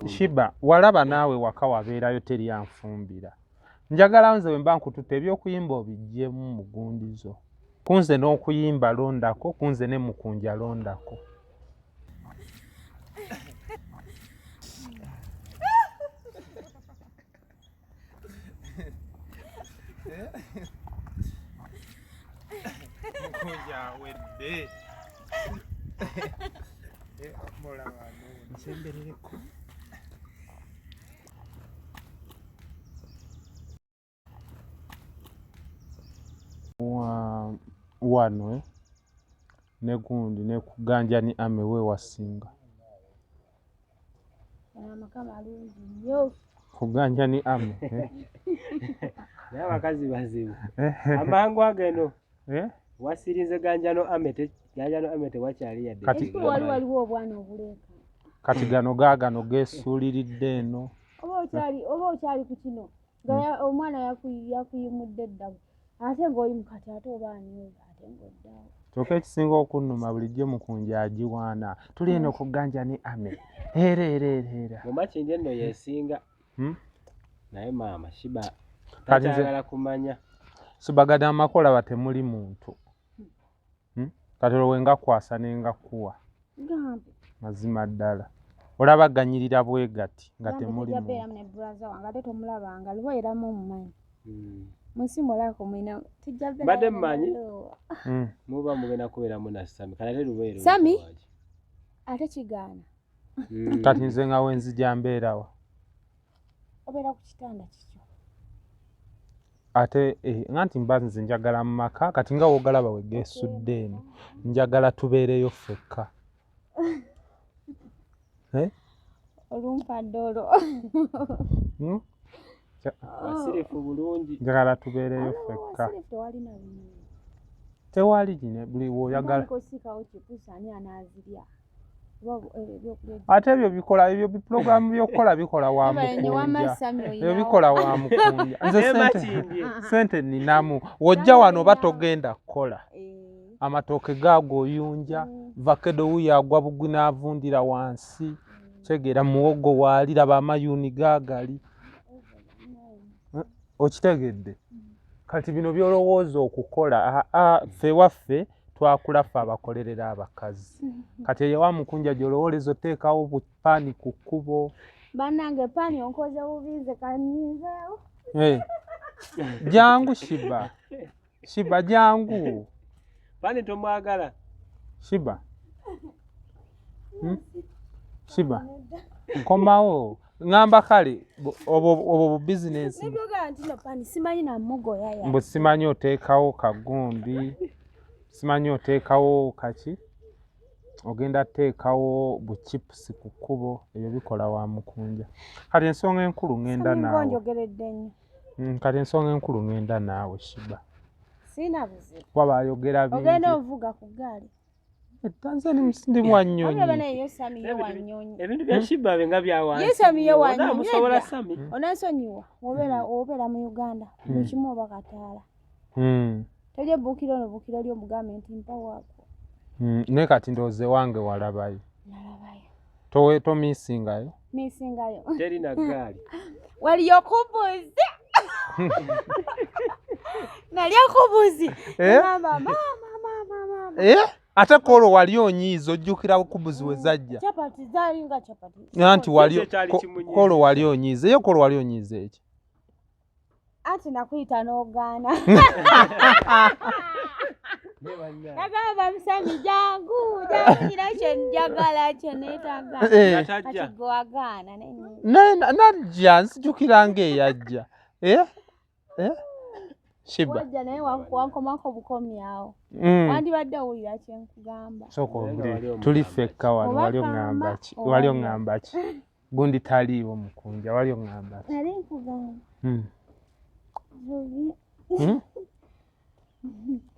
Shiba, walaba naawe waka wabeerayo teri anfumbira. Njagala nze bwe mba nkututte eby'okuyimba obiggyemu mugundizo. Kunze n'okuyimba londako, kunze ne mukunja londako. Mukunja awedde. Mulaba nsemberereko. Wano eh? Ne gundi ne kuganja ni ame we wasinga. Amaka malungi nnyo. Kuganja ni ame. Eh? Naye abakazi bazibu. Amangu ageno. Eh? Wasirinze ganjano ame te ganjano ame tewakyali yadde. Kati wali waliwo obwana obuleeka. Kati gano gaagano geesuuliridde eno. Oba okyali ku kino. Nga omwana yakuyimudde eddago. Ate ng'oyimuka kati ate oba ani ate ng'oddawo. Kyokka ekisinga okunnuma bulijjo mukunja agiwaana. Tuli eno ku ganja ni ame. Era era era era. Mu Makindye nno yeesinga. Naye maama Shiba takyagala kumanya. Sibagada amaka olaba temuli muntu. Kati olwo wengakwasa ne ngakuwa. Mazima ddala. Olaba ganyirira bwe gati nga temuli muntu. Gambe ne brother wange ate tomulabanga luba era mumumanyi. Mbadde mmanyi muba mugenda kubeeramu na Sami kale ate lubeera Sami ate kigaana. Kati nze nga wenzija mbeerawa obeera ku kitanda kikyo ate nga nti mba nze njagala mu maka kati nga w'ogalaba we geesudde eno njagala tubeereyo ffekka. Olumpadde olwo. Wasirifu bulungi. Njagala tubeereyo ffekka. Tewali gine buli w'oyagala. Ate ebyo bikola ebyo pulogulaamu by'okukola bikola wa mukunja. Ebyo bikola wa mukunja. Nze sente nninamu. W'ojja wano oba togenda kukola. Amatooke gaago oyunja, vakedo wuuyo agwa bugwi n'avundira wansi. Kitegeera muwogo waali laba amayuuni gaagali. Okitegedde? Kati bino by'olowooza okukola ffe waffe twakula ffe abakolerera abakazi. Kati eyo wa mukunja gy'olowooleza oteekawo bupaani ku kkubo. Bannange paani onkoze bubi nze kannyinzeewo. Jangu Shiba. Shiba jangu. Paani tomwagala. Shiba. Shiba. Komawo. Ngamba kale obwo business. Mbu simanyi oteekawo kagundi. Simanyi oteekawo kaki. Ogenda teekawo buchipusi ku kkubo ebyo bikola wa mukunja. Kati ensonga enkulu ngenda naawe. Kati ensonga enkulu ngenda naawe Shiba. Sina buzibu. Kuba bayogera bingi. Ogenda ovuga ku ggaali. Nze ndi wa nnyonyi. Ebintu bya Shiba bye nga bya wansi. Musobola Sami. Onansonyiwa obeera mu Uganda buli kimu oba kataala. Tojja buukira ono buukira oli omugambe nti mpa waako. Naye kati ndowooza ewange walabayo. Nalabayo. Tomiisingayo? Miisingayo. Teri na ggaali. Waliyo kubuzi. Nali okubuzi. Mama mama mama mama. Ate kolo wali onyiiza ojjukira kubuzi we zajja. Chapati zaali nga chapati. Anti wali kolo wali onyiiza. Ye kolo wali onyiiza eki? Anti nakuyita n'ogaana. Nagamba Musami jangu jangu nyina kye njagala kye neetaaga. Kati gwe wagaana. Najja nzijukira ng'eyajja. Shiba. Wajja naye wankomako bukomi awo. Wandibadde owulira kye nkugamba. Sooka owulire tuli ffekka wano wali oŋŋamba ki? Wali oŋŋamba ki? Gundi taliiwo mukunja wali oŋŋamba ki? Nali nkugamba.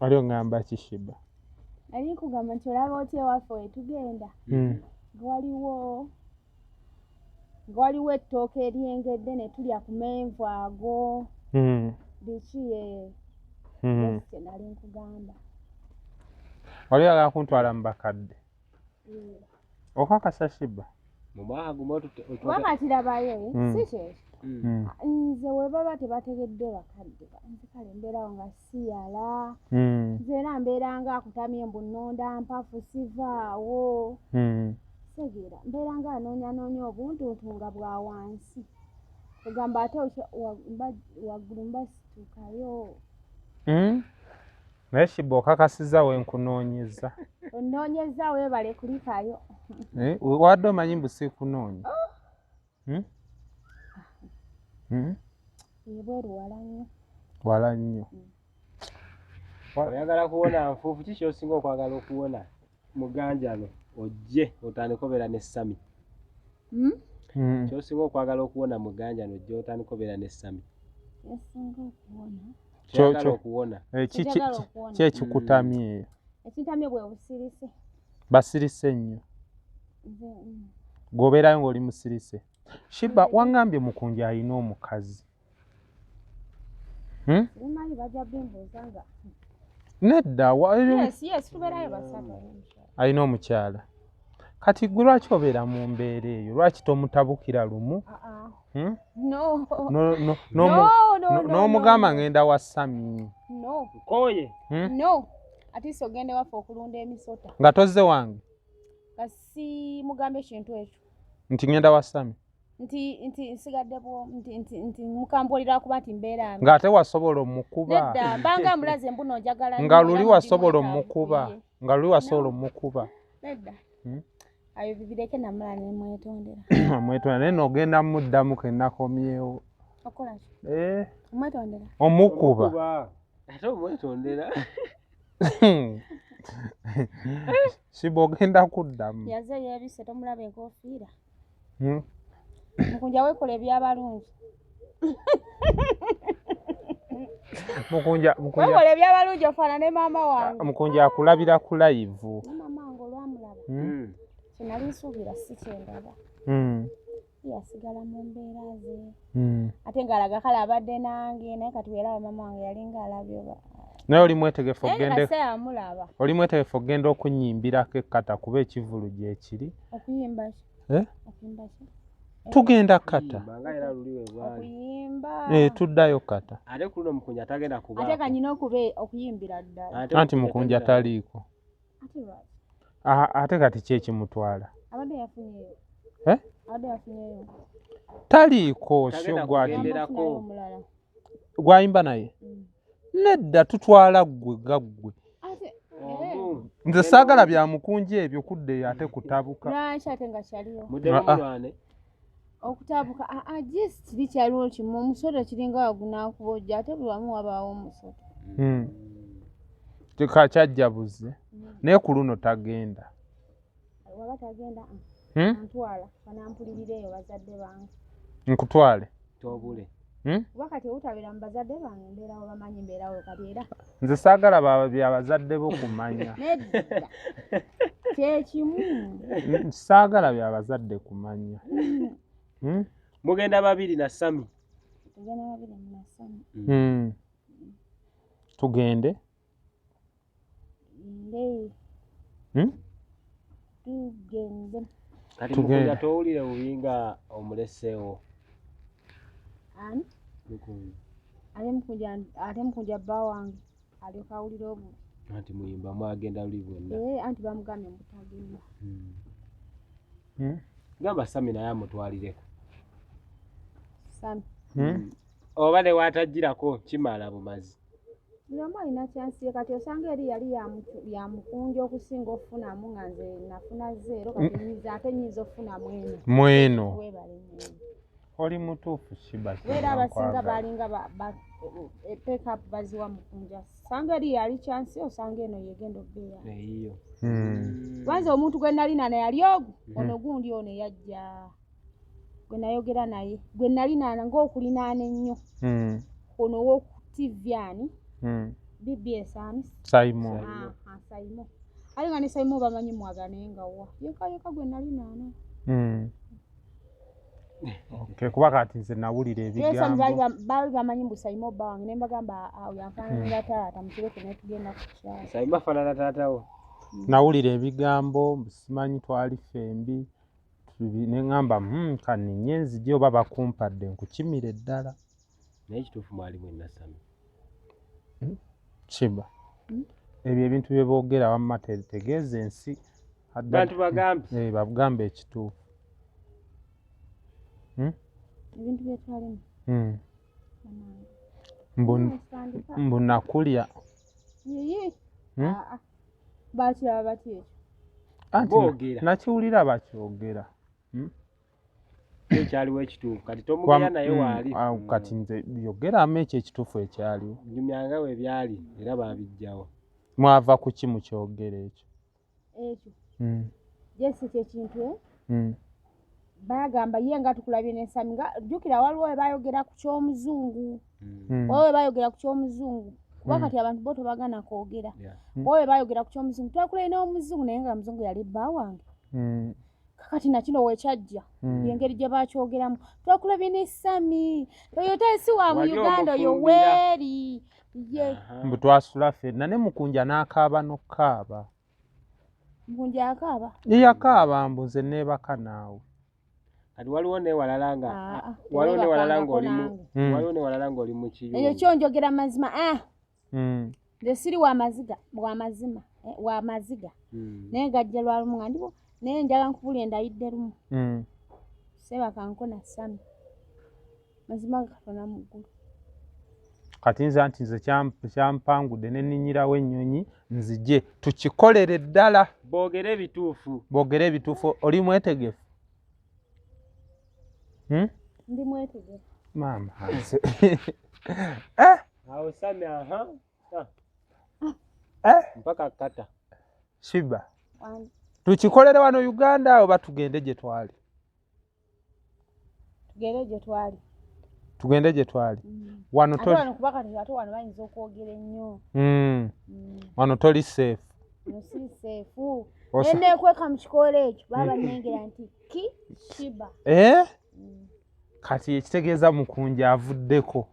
Wali oŋŋamba ki Shiba? Nali nkugamba nti olaba otya ewaffe we tugenda. Nga waliwo ettooke eryengedde ne tulya ku menvu ago. Biki kye nali nkugamba. Wali oyagala kuntwala mu bakadde? Okakasa Shiba? Mu mwaka gumu Wakati labayo si kyekyo. Nze we baba tebategedde bakadde nze kale mbeerawo nga siyala. Nze era mbeera nga akutamye mbu nnonda mpafu sivaawo. Segeera mbeera nga anoonyanoonya obuntuntu nga bwa wansi. Ogamba ate waggulu mba situkayo. Naye Shiba okakasizza we nkunoonyeza. Onnoonyezza weebale kulikayo. Wadde omanyi mbu sikunoonya. Ebweru wala nnyo. Wala nnyo. Oyagala kuwona nfuufu, ki ky'osinga okwagala okuwona muganjano ojje otandike obeera ne Sami? Ky'osinga okwagala okuwona muganjano ojje otandike obeera ne Sami. Esinga okuwona. Ky'oyagala okuwona. Ki ekikutamye eyo? Ekintamye bwe busirise. Basirise nnyo. Gw'obeerayo ng'oli musirise. Shiba wangambye Mukunja alina omukazi. Simanyi bajja bimbuuza nga. Nedda. Yes, tubeerayo basatu. Alina omukyala. Kati gwe lwaki obeera mu mbeera eyo? Lwaki tomutabukira lumu? No. N'omugamba ngenda wa Sami. No. Nkooye. No. Ate ogende waffe okulunda emisota. Nga tozze wange? Nga simugambe ekintu ekyo. Nti ngenda wa Sami? Nti nsigadde bwo nti mukambulira kuba nti mbeera. Ng'ate wasobola omukuba. Nedda mbanga mulaze mbuno njagala. Nga luli wasobola omukuba. Nga luli wasobola omukuba. Nedda. Ayo bibireke namala ne mwetondera. Mwetondera naye n'ogenda muddamu ke nakomyewo. Okola ki? Omwetondera. Omukuba. Ate omwetondera. Shiba ogenda kuddamu. Yaze yeebisse tomulaba enkofiira. Mukunja weekola ebyabalungi. Mukunja weekola ebyabalungi ofaanane maama wange. Mukunja akulabira ku live. Maama wange olwamulaba. Kye nali nsuubira si kyendaba. Yasigala mu mbeera ze. Ate ng'alaga kale abadde nange naye kati weeraba maama wange yalinga alabye oba. Naye oli mwetegefu ogende. Oli mwetegefu ogenda okunyimbirako ekkata kuba ekivvulu gye kiri. Okuyimba ki? Okuyimba ki? Tugenda kata. Okuyimba. Tuddayo kata. Ate ku luno Mukunja tagenda kubaako. Ate kanyina okuyimbira ddala. Anti Mukunja taliiko. Ate lwaki? Ate kati ki ekimutwala? Abadde yafunyeeyo. Abadde yafunyeeyo. Taliiko sio gwayimba naye. Nedda tutwala ggwe gaggwe. Nze saagala bya Mukunja ebyo kudda eyo ate kutabuka. Lwaki ate nga kyaliwo? Muddemu mulwane. Okutabuka just likyaliwo kimu omusota kiringa wagunaakubojja ate buli wamu wabaawo omusota. Kyajja buze naye ku luno tagenda. Waba tagenda antwala banampulirira eyo bazadde bange. Nkutwale? Tobule. Kuba kati obutabeera mu bazadde bange mbeerawo bamanyi mbeerawo kati era. Nze saagala bya bazadde bo kumanya. Nedda. Kyekimu. Saagala bya bazadde kumanya. Mugenda babiri na Sami. Tugenda babiri na Sami. Tugende. Tugende. Kati Mukunja towulire bubi nga omuleseewo. Ani? Mukunja. Ate Mukunja bba wange alyoka awulira obubi. Anti muyimba mwagenda luli bwonna. Anti bamugambye mbu tagenda. Gamba Sami naye amutwalireko. Sami. Oba ne waatagirako kimala bumazi. Buli omu alina kyansi ye kati osanga eri yali ya Mukunja okusinga okufunamu nga nze nafuna zero kati nnyinza ate nnyinza okufunamu eno. Mweno. Weebale nnyo. Oli mutuufu Shiba. Era abasinga balinga pick up baziwa Mukunja. Sanga eri yali kyansi osanga eno yegenda okubeera. Eyiyo. Wanze omuntu gwe nalina naye yali ogu ono gundi ono yajja gwe nayogera naye gwe nalina ng'okulinaana ennyo. Ono ow'oku TV ani? BBS ani? Simon. Simon. Aye nga ne Simon bamanyi mwagala naye nga wa. Yeka yeka gwe nalinaana. Okay, kuba kati nze nawulira ebigambo. Baali bamanyi mbu Simon bba wange ne mbagamba awo yanfaananira taata mukireke ne tugenda ku kyalo. Simon afaanana taata wo. Nawulira ebigambo mbu simanyi twali ffembi Ne ŋŋamba, kaninye nzije oba bakumpadde nkukimire ddala. Naye ekituufu mwali mwenna Sami. Kiba. Ebyo ebintu bye boogera wamma tegeeza ensi. Bantu bagambe. Bagambe ekituufu. Ebintu bye twalimu. Mbu nakulya. Yiyi. Bakiraba batya ekyo? Anti nakiwulira bakyogera. Ekyaliwo ekituufu kati tomugera naye waali. Kati nze yogeramu ekyo ekituufu ekyaliwo. Nyumyanga we byali era babijjawo. Mwava ku ki mukyogera ekyo? Ekyo. Jesse kye kintu bagamba ye nga tukulabye ne Sami nga jjukira waliwo we bayogera ku ky'omuzungu. Waliwo we bayogera ku ky'omuzungu. Kuba kati abantu bo tobagana kwogera. Waliwo we bayogera ku ky'omuzungu. Twakulabye n'omuzungu naye nga muzungu yali bba wange. Kakati nakino wekyajja engeri gye bakyogeramu. Twakulabye ne Sami. Oyo si wa mu Uganda oyo weeri. Ye. Mbu twasula ffenna ne Mukunja n'akaaba n'okukaaba. Mukunja akaaba? Yakaaba mbu nze neebaka naawe. Kati waliwo newalala nga waliwo newalala ng'oli mu waliwo newalala ng'oli mu kiyungu. Ekyo kyo njogera mazima. Nze siri wa maziga, wa mazima, wa maziga. Naye gajja lwa lumu nga ndiwo naye njagala nkubulire ndayidde lumu. Seebaka na Sami. Mazima ga Katonda mu ggulu. Kati nze anti nze kyampangudde ne nninnyirawo ennyonyi nzije tukikolere ddala. Boogere ebituufu. Boogere ebituufu. Oli mwetegefu? Ndi mwetegefu. Maama nze. Awo Sami aha. Mpaka kata. Shiba. Tukikolere wano Uganda oba tugende gye twali? Tugende gye twali. Tugende gye twali. Wano toli. Wano kuba kati ate wano bayinza okwogera ennyo. Wano toli safe. Wano siri safe. Neneekweka mu kikoola ekyo baba nnengera nti ki Shiba. Kati ekitegeeza Mukunja avuddeko.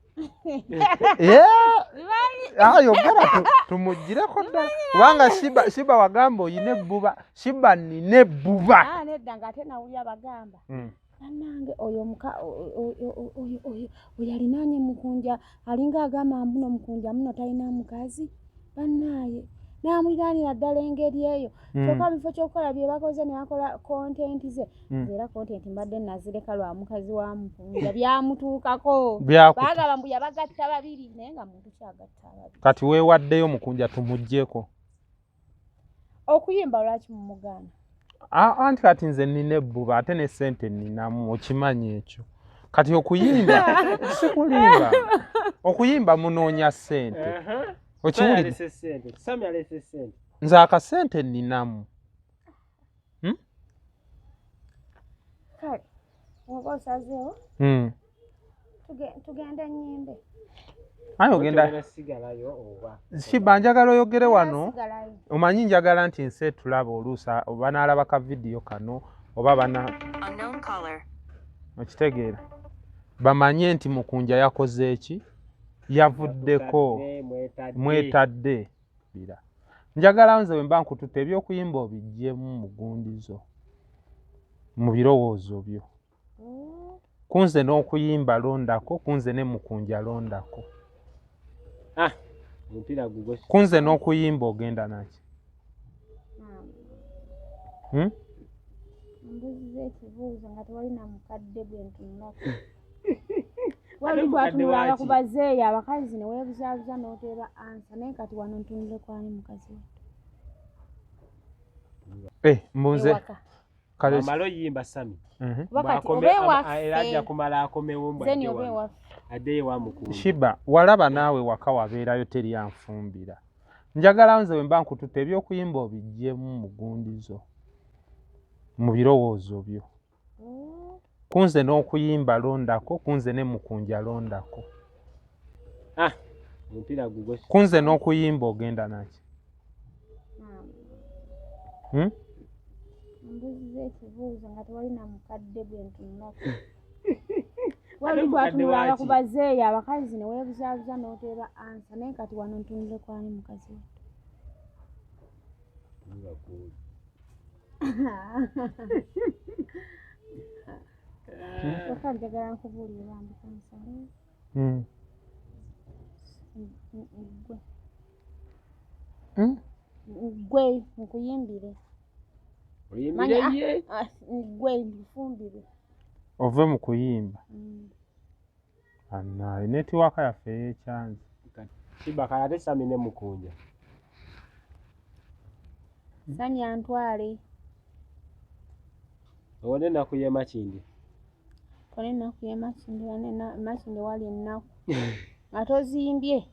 Yogera tumugireko ddala. Kubanga Shiba wagamba oyina ebbuba. Shiba nina ebbuba. Nedda ng'ate nawulira bagamba. Bannange oyo oyo alinaanye Mukunja alinga agamba mbuno Mukunja muno talina mukazi. Bannaaye n'amuliraanira ddala engeri eyo. Kyokka mu kifo ky'okukola bye bakoze ne bakola kontenti ze. Era kontenti mbadde nazireka lwa mukazi wa Mukunja byamutuukako. Baagamba mbu yabagatta babiri naye nga muntu kyagatta babiri. Kati weewaddeyo Mukunja tumuggyeko. Okuyimba lwaki mumugaana? Anti kati nze nnina ebbuba ate ne ssente nninamu okimanyi ekyo. Kati okuyimba sikulimba. Okuyimba munoonya ssente. Okiwulidde? Sami alese ssente. Nze akasente nninamu. Kale oba osazeewo? Tugende nnyimbe. Aye ogenda Shiba njagala oyogere wano. Omanyi njagala nti nsi etulaba oluusi oba n'alaba ka vidiyo kano oba bana okitegeera bamanye nti Mukunja yakoze eki yavuddeko mwetadde bira. Njagala nze bwe mba nkututte ebyokuyimba obiggyemu mugundizo mu birowoozo byo. Kunze n'okuyimba londako, kunze ne Mukunja londako. Kunze n'okuyimba ogenda naki? Mbuuziza ekibuuzo nga tewali na mukadde gwe ntunulako. Wali twatunulanga ku bazeeyi abakazi ne weebuzaabuza n'oteeba ansa naye kati wano ntunule kwani mukazi wattu. Mbuuze. Amala oyimba Sami. Era ajja kumala akomewo mbu addeyo wa Mukunja. Shiba walaba naawe waka wabeerayo teri anfumbira. Njagala nze bwe mba nkututte ebyokuyimba obiggyemu mugundizo mu birowoozo byo. Kunze n'okuyimba londako, kunze ne Mukunja londako. Kunze n'okuyimba ogenda naki? Mbuuziza ekibuuzo nga tewali na mukadde gwe ntunulako. Wali twatunulanga ku bazeeyi abakazi ne weebuzaabuza n'oteeba ansa naye kati wano ntunule kwani mukazi wattu. Kyokka njagala nkubuulire bambi kansale. Ggwe. Ggwe nkuyimbire. Oyimbire ye? Ggwe nkufumbire. Ove mu kuyimba. Anaye netiwaaka yaffe ey'ekyanzi. Kiba kale ate Sami ne Mukunja. Sami antwale. Owone ennaku y'e Makindye. Owone ennaku y'e Makindye, Makindye wali ennaku. Nga tozimbye.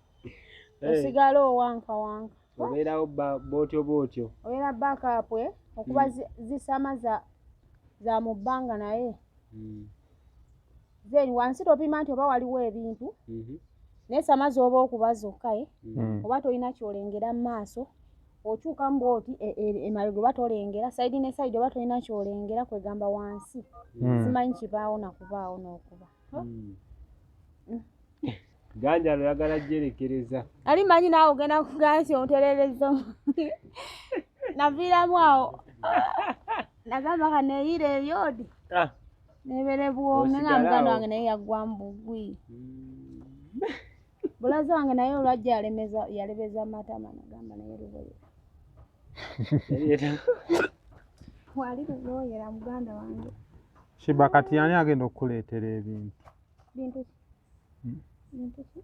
Osigala owankawanka. Obeerawo bw'otyo bw'otyo. Obeera backup okuba zisama za mu bbanga naye. Then wansi topima nti oba waliwo ebintu. Naye sama z'oba okuba zokka oba tolina ky'olengera mu maaso. Okyukamu bw'oti emabega oba tolengera, sayidi ne sayidi oba tolina ky'olengera kwegamba wansi. Simanyi kibaawo na kubaawo n'okuba. Ganjalo oyagala gyerekereza. Ali manyi naawe ogenda kugamba nti onterereza. Naviiramu awo. Nagamba kaneeyire ebyodi. Nebeere bwomu naye nga muganda wange naye yaggwamu bugwi. Bulaza wange naye olwajja yalebeza matama nagamba naye luboyera. Wali luboyera muganda wange. Shiba kati ani agenda okukuleetera ebintu? Bintu ki? Bintu ki?